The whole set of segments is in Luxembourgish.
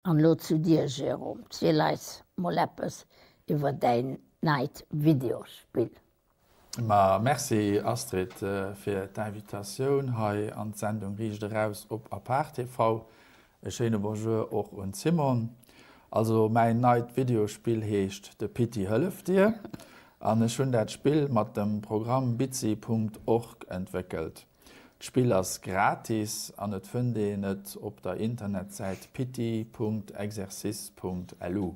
An elo zu dir Jérôme, ziel eis mol eppes iwwer däin neit Videospill. Ma merci Astrid fir d'Invitatioun hei an d'Sendung Riicht Eraus op Apart TV. E schéine Bonjour och un d'Simone. Also mäin neit Videospill heescht De Pitti hëlleft dir an ech hunn dat Spill mat dem Programm Bitsy.org entwéckelt. D'Spill ass gratis an et fënnt een et op der Internetsäit pitti.exercice.lu.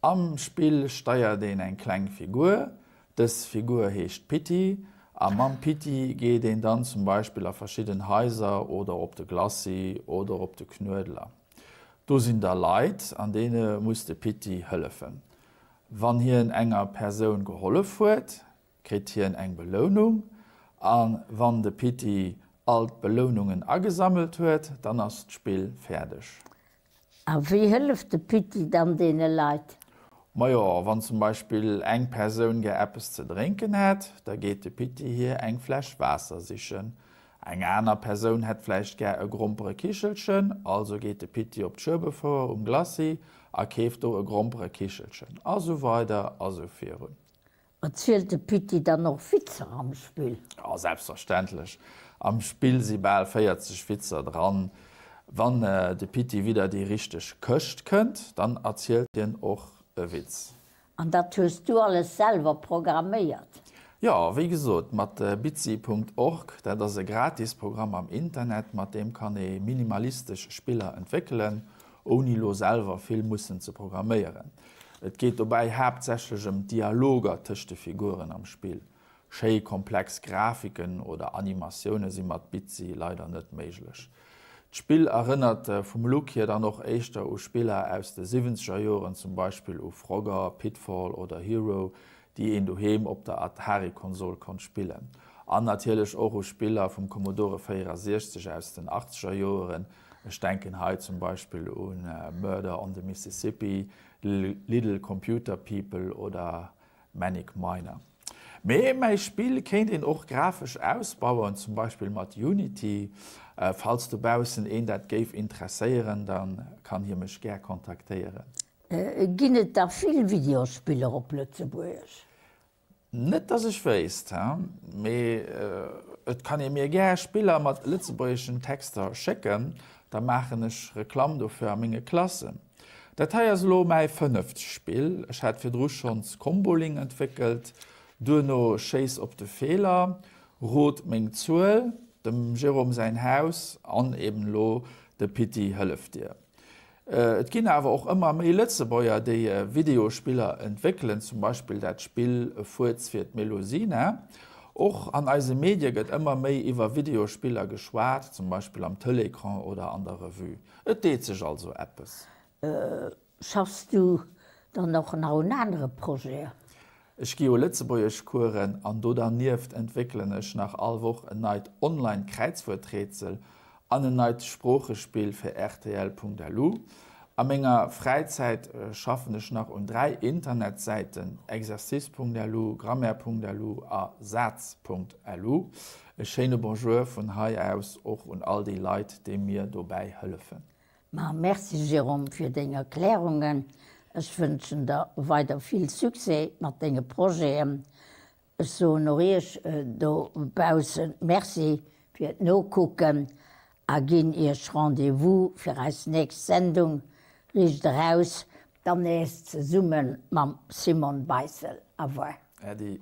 Am Spill steiert een eng kleng Figur. Dës Figur heescht Pitti a mam Pitti geet een dann zum Beispill a verschidden Haiser oder op de Glacis oder op de Knuedler. Do sinn da Leit an deene muss de Pitti hëllefen. Wann hien enger Persoun gehollef huet, kritt hien eng Belounung a wann de Pitti all d'Belounungen agesammelt huet, dann ass d'Spill fäerdeg. A wéi hëlleft de Pitti dann deene Leit? Majo, wann zum Beispill eng Persoun gär eppes ze drénken hätt, da geet de Pitti hir eng Fläsch Waasser sichen. Eng aner Persoun hätt vläicht gär e Gromperekichelchen, also geet de Pitti op d'Schueberfouer um Glacis a keeft do e Gromperekichelchen. A sou weider a sou virun. Erzielt de Pitti dann och Witzer am Spill? Jo, selbstverständlech. Am Spill si bal 40 Witzer dran. Wann de Pitti widder déi richteg Këscht kënnt, dann erzielt hien och e Witz. An dat hues du alles selwer programméiert? Jo, wéi gesot, mat Bitsy. Org. Dat ass e gratis Programm am Internet, mat deem kann ee minimalistesch Spiller entwéckelen, ouni lo selwer vill mussen ze programméieren. Et geet dobäi haaptsächlech ëm d'Dialoger tëscht de Figuren am Spill. Schéi komplex Grafiken oder Animatioune si mat Bitsy leider net méiglech. D'Spill erënnert vum Look hier dann och éischter u Spiller aus de siwwenzeger Joren, zum Beispill u Frogger, Pitfall oder Hero, déi een doheem op der Atari-Konsol konnt spillen. An natierlech och u Spiller vum Commodore 64 aus den achtzeger Joeren, Ech denken hei zum Beispill u Murder on the Mississippi, Little Computer People oder Manic Miner. Mee mäi Spill kéint een och grafesch ausbauen, zum Beispill mat Unity. Falls dobaussen een dat géif interesséieren, da kann hie mech gär kontaktéieren. Ginn et da vill Videospiller op Lëtzebuergesch? Net dass ech wéisst, mee et kann ee mir gär Spiller mat lëtzebuergeschen Texter schécken, da maachen ech Reklamm dofir a menge Klassen. Dat hei ass elo mäi fënneft Spill. Ech hat virdru schonns Comboling entwéckelt, duerno Schéiss op de Feeler, Rot meng Zuel, dem Jérôme säin Haus an eben elo De Pitti hëlleft dir. Et ginn awer och ëmmer méi Lëtzebuerger, déi Videospiller entwéckelen, zum Beispill dat Spill E Fuerz fir d'Melusina. Och an eise Medie gëtt ëmmer méi iwwer Videospiller geschwat, zum Beispill am Telecran oder an der Revue. Et deet sech also eppes. Schaffs du dann och nach un anere Projeten? Ech gi jo Lëtzebuergeschcoursen an do dernieft entwéckelen ech nach all Woch en neit Online-Kräizwuerträtsel an en neit Sproochespill fir rtl.lu. A menger Fräizäit schaffen ech nach un 3 Internetsäiten, exercice.lu, grammaire.lu a saz.lu. E schéine Bonjour vun hei aus och un all déi Leit, déi mir dobäi hëllefen. Ma merci Jérôme fir deng Erklärungen. Ech wënschen der weider vill Succès mat denge Projeten. Ech soen och iech dobaussen Merci fir d'Nokucken a ginn iech Rendez-vous fir eis nächst Sendung Riicht eraus, dann nees zesumme mam Simone Beissel. Au revoir. Äddi.